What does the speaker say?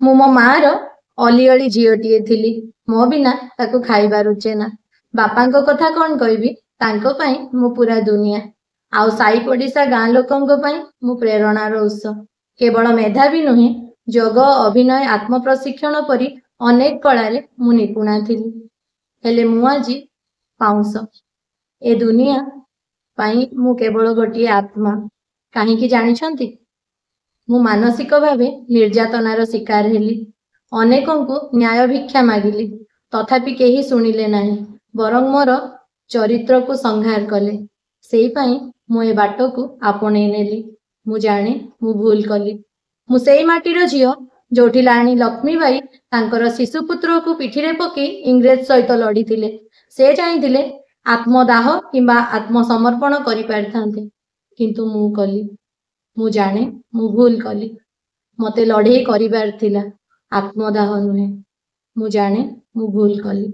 ମୁଁ ମୋ ମାଆର ଅଲିଅଳି ଝିଅଟିଏ ଥିଲି। ମୋ ବିନା ତାକୁ ଖାଇବା ରୁଚେନା। ବାପାଙ୍କ କଥା କ'ଣ କହିବି, ତାଙ୍କ ପାଇଁ ମୁଁ ପୂରା ଦୁନିଆ। ଆଉ ସାଇ ପଡ଼ିଶା ଗାଁ ଲୋକଙ୍କ ପାଇଁ ମୁଁ ପ୍ରେରଣାର ଉତ୍ସ। କେବଳ ମେଧାବୀ ନୁହେଁ, ଯୋଗ, ଅଭିନୟ, ଆତ୍ମପ୍ରଶିକ୍ଷଣ ପରି ଅନେକ କଳାରେ ମୁଁ ନିପୁଣା ଥିଲି। ହେଲେ ମୁଁ ଆଜି ପାଉଁଶ। ଏ ଦୁନିଆ ପାଇଁ ମୁଁ କେବଳ ଗୋଟିଏ ଆତ୍ମା। କାହିଁକି ଜାଣିଛନ୍ତି? ମୁଁ ମାନସିକ ଭାବେ ନିର୍ଯାତନାର ଶିକାର ହେଲି। ଅନେକଙ୍କୁ ନ୍ୟାୟ ଭିକ୍ଷା ମାଗିଲି। ତଥାପି କେହି ଶୁଣିଲେ ନାହିଁ, ବରଂ ମୋର ଚରିତ୍ରକୁ ସଂହାର କଲେ। ସେଇପାଇଁ ମୁଁ ଏ ବାଟକୁ ଆପଣେଇ ନେଲି। ମୁଁ ଜାଣେ ମୁଁ ଭୁଲ କଲି। ମୁଁ ସେଇ ମାଟିର ଝିଅ ଯୋଉଠି ରାଣୀ ଲକ୍ଷ୍ମୀବାଈ ତାଙ୍କର ଶିଶୁପୁତ୍ରକୁ ପିଠିରେ ପକେଇ ଇଂରେଜ ସହିତ ଲଢ଼ିଥିଲେ। ସେ ଚାହିଁଥିଲେ ଆତ୍ମଦାହ କିମ୍ବା ଆତ୍ମସମର୍ପଣ କରିପାରିଥାନ୍ତେ। କିନ୍ତୁ ମୁଁ କଲି। ମୁଁ ଜାଣେ ମୁଁ ଭୁଲ କଲି। ମୋତେ ଲଢ଼େଇ କରିବାର ଥିଲା, ଆତ୍ମଦାହ ନୁହେଁ। ମୁଁ ଜାଣେ ମୁଁ ଭୁଲ କଲି।